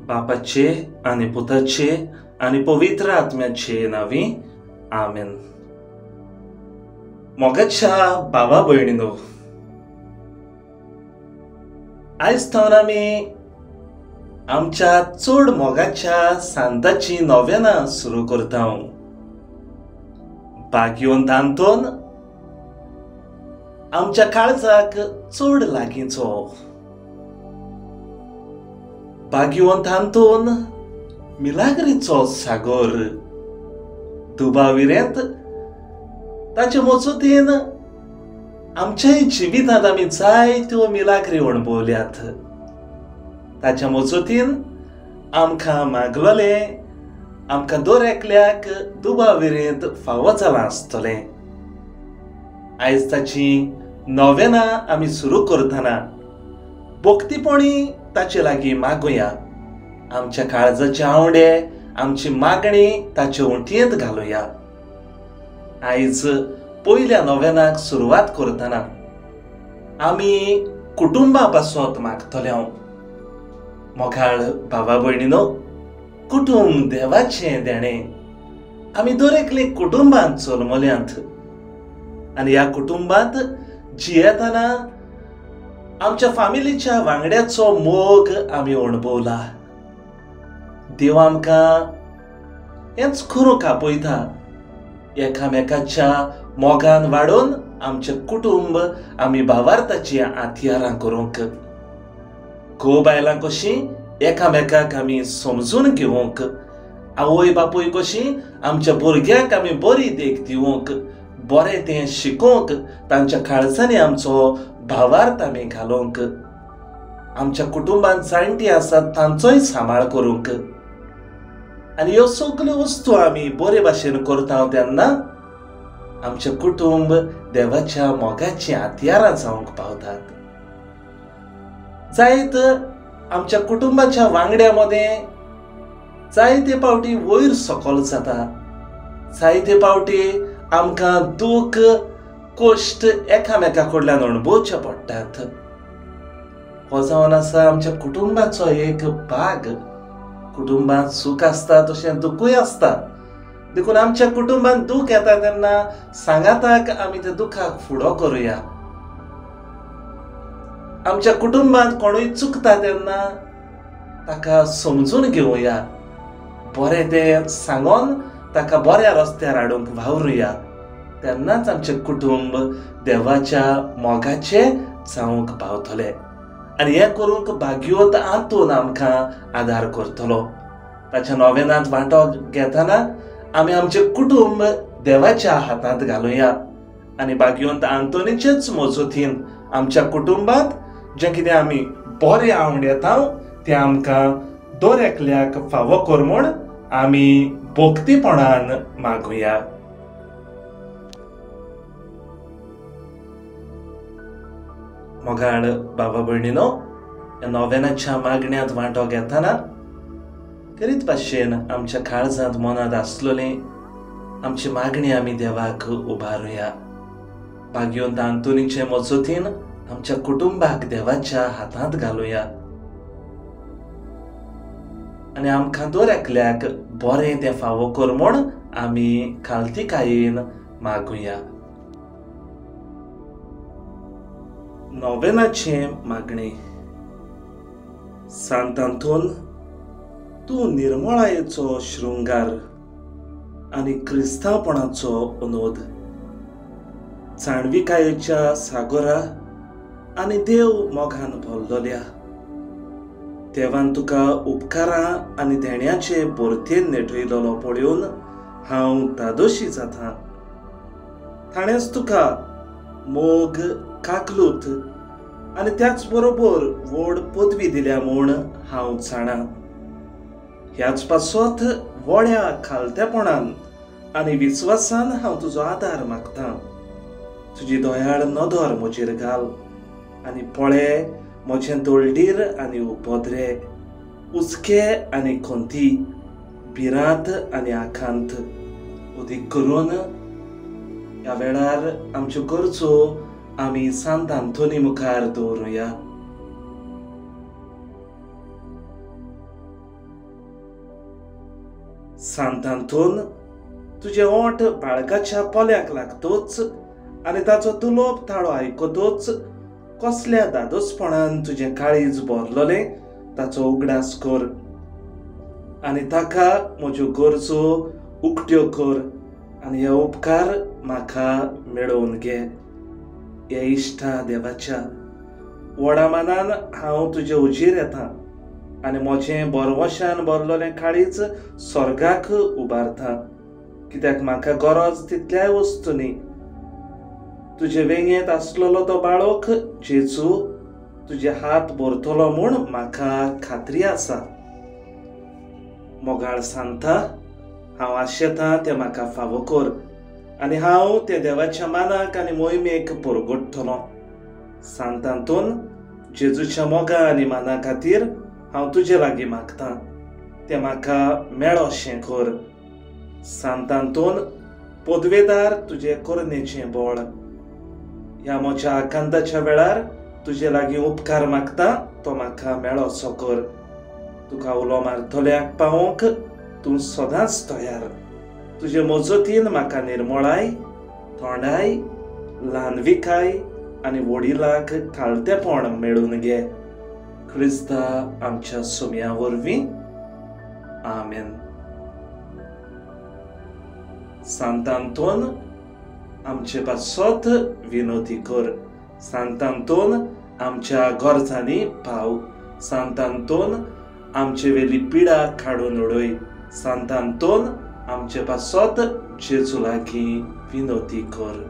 बापाचे आनी पुताचे आनी पवित्र आत्म्याचे नांवी आमेन। मोगाच्या भावा भयणीनो, आयज थावन आमी आमच्या चड मोगाच्या सांताची नोवेनां सुरू करता। भाग्यवंत आंतोन आमच्या काळजाक चड लागींचो, भाग्यवंत आंतोन मिलाग्रीचो सागर, दुबाविरेंत ताचे मजतीन आमच्याय जिवितांत आमी जायत्यो मिलाग्री अणभवल्यात। ताच्या मजतीन आमकां मागलोलें आमकां दर एकल्याक दुबाविरेंत फावो जालां आसतलें। आयज ताची नोवेनां आमी सुरू करतना भक्तीपणी ताचे लागीं मागुया, आमच्या काळजाचे आंवडे आमची मागणी ताचे ओंठयेंत घालुया। आयज पयल्या नोवेनाक सुरवात करतना आमी कुटुंबा पासत मागतले। मोगाळ भावा भयणीनो, कुटुंब देवाचें देणें। आमी दर एकले कुटुंबांत जल्मल्यांत आनी ह्या कुटुंबांत जियेतना आमच्या फामिलीच्या वांगड्याचो मोग आमी अणभवला। देव आमकां हेंच करूंक आपयता, एकामेकाच्या मोगान वाडोवन आमचें कुटुंब आमी भावार्थाची हत्यारां करूंक, घोव बायलां कशीं एकामेकाक आमी समजून घेवंक, आवय बापूय कशीं आमच्या भुरग्यांक आमी बरी देख दिवंक, बरें तें शिकोवंक, तांच्या काळजांनी आमचो भावार्थ आमी घालूंक, आमच्या कुटुंबांत जाणटी आसात तांचोय सांबाळ करूंक। आनी ह्यो सगल्यो वस्तू आमी बरे भाशेन करता तेन्ना आमचें कुटुंब देवाच्या मोगाचीं हत्यारां जावंक पावतात। जायत आमच्या कुटुंबाच्या वांगड्या मदें जायते पावटी वयर सकल जाता, जायते पावटी आमकां दूख कश्ट एकामेका कडल्यान अणभवचे पडटात। हो जावन आसा आमच्या कुटुंबाचो एक भाग। कुटुंबांत सूख आसता तशें दुखूय आसता, देखून आमच्या कुटुंबांत दूख येता तेन्ना सांगाताक आमी त्या दुखाक फुडो करुया। आमच्या कुटुंबांत कोणूय चुकता तेन्ना ताका समजून घेवया, बरें तें सांगोन ताका बऱ्या रस्त्यार हाडूंक वावरुया। तेन्नाच आमचें कुटुंब देवाच्या मोगाचें जावंक पावतलें आनी हें करूंक भाग्यवंत आंतोन आमकां आदार करतलो। ताच्या नोवेनांत वांटो घेतना आमी आमचें कुटुंब देवाच्या हातांत घालुया आनी भाग्यवंत आंतोनीचेच मजतीन आमच्या कुटुंबांत जें कितें आमी बरें आंवडेता तें आमकां दर एकल्याक फावो कर म्हूण आमी भक्तीपणान मागुया। मोगाळ बाबा भयणीनो, ह्या नोवेनाच्या मागण्यांत वांटो घेतना करीत भाशेन आमच्या काळजांत मनांत आसलेली आमची मागणी आमी देवाक उबारुया। भाग्यवंत आंतोनीचे मजतीन आमच्या कुटुंबाक देवाच्या हातांत घालुया आनी आमकां दर एकल्याक बरें तें फावो कर म्हूण आमी खालतीकायेन मागुया। नोवेनाचें मागणें। सांत आंतोन, तूं निर्मळायेचो शृंगार आनी क्रिस्तांवपणाचो अनोद, जाणविकायेच्या सागोरा आनी देव मोगान भरलोल्या देवान तुका उपकारां आनी देण्याचे भरतेन नेटयलेलो पळोवन हांव धादोशी जाता। ताणेंच तुका मोग, काकलूत आनी त्याच बरोबर व्हड पदवी दिल्या म्हूण हांव जाणा। ह्याच पासत व्हड्या खालतेपणान आनी विस्वासान हांव तुजो आदार मागता। तुजी दयाळ नदर म्हजेर घाल आनी पळय म्हजें दळडीर आनी उपद्रे, उचके आनी खंती, भिरांत आनी आकांत। अदीक करून ह्या वेळार आमच्यो गरजो आमी सांत आंतोनी मुखार दवरुया। सांतांतून तुजे ओंठ बाळकाच्या पोल्याक लागतोच आनी ताचो दुलोप ताळो आयकतोच कसल्या दादोसपणान तुजें काळीज भरलोलें ताचो उगडास कर आनी ताका म्हज्यो गरजो उकट्यो कर आनी हे उपकार म्हाका मेळोवन घे। हे इश्टा देवाच्या व्हडा मानान हांव तुजे उजीर येता आनी म्हजें बरवशान भरलोलें काळीज स्वर्गाक उबारता, कित्याक म्हाका गरज तितल्याय वस्तूंनी। तुजे वेंगेंत आसलेलो तो बाळक जेजू तुजे हात भरतलो म्हूण म्हाका खात्री आसा। मोगाळ सांता, हांव आशेतां तें म्हाका फावो कर आनी हांव ते देवाच्या मानाक आनी मोहिमेक परगटतलो। सांतांतून जेजूच्या मोगा आनी माना खातीर हांव तुजे लागीं मागतां, तें म्हाका मेळोशें कर। सांतांतून पदवेदार तुजे करुणेचें बळ, ह्या म्हज्या आकांताच्या वेळार तुजे लागीं उपकार मागता तो म्हाका मेळोसो कर। तुका उलो मारतल्याक पावोवंक तूं सदांच तयार। तुजे मजतीन म्हाका निर्मळाय, थोंडाय, ल्हानविकाय आनी वडिलाक खालतेपण मेळून घे। क्रिस्ता आमच्या सुम्या वरवीं, आमेन। सांतांतून आमचे पासत विनोती कर। सांतांतून आमच्या गरजांनी पाव। सांतांतून आमचे वेली पिडा काडून उडय। सांतांतून आमचे पासत जेजू लागीं विनोती कर।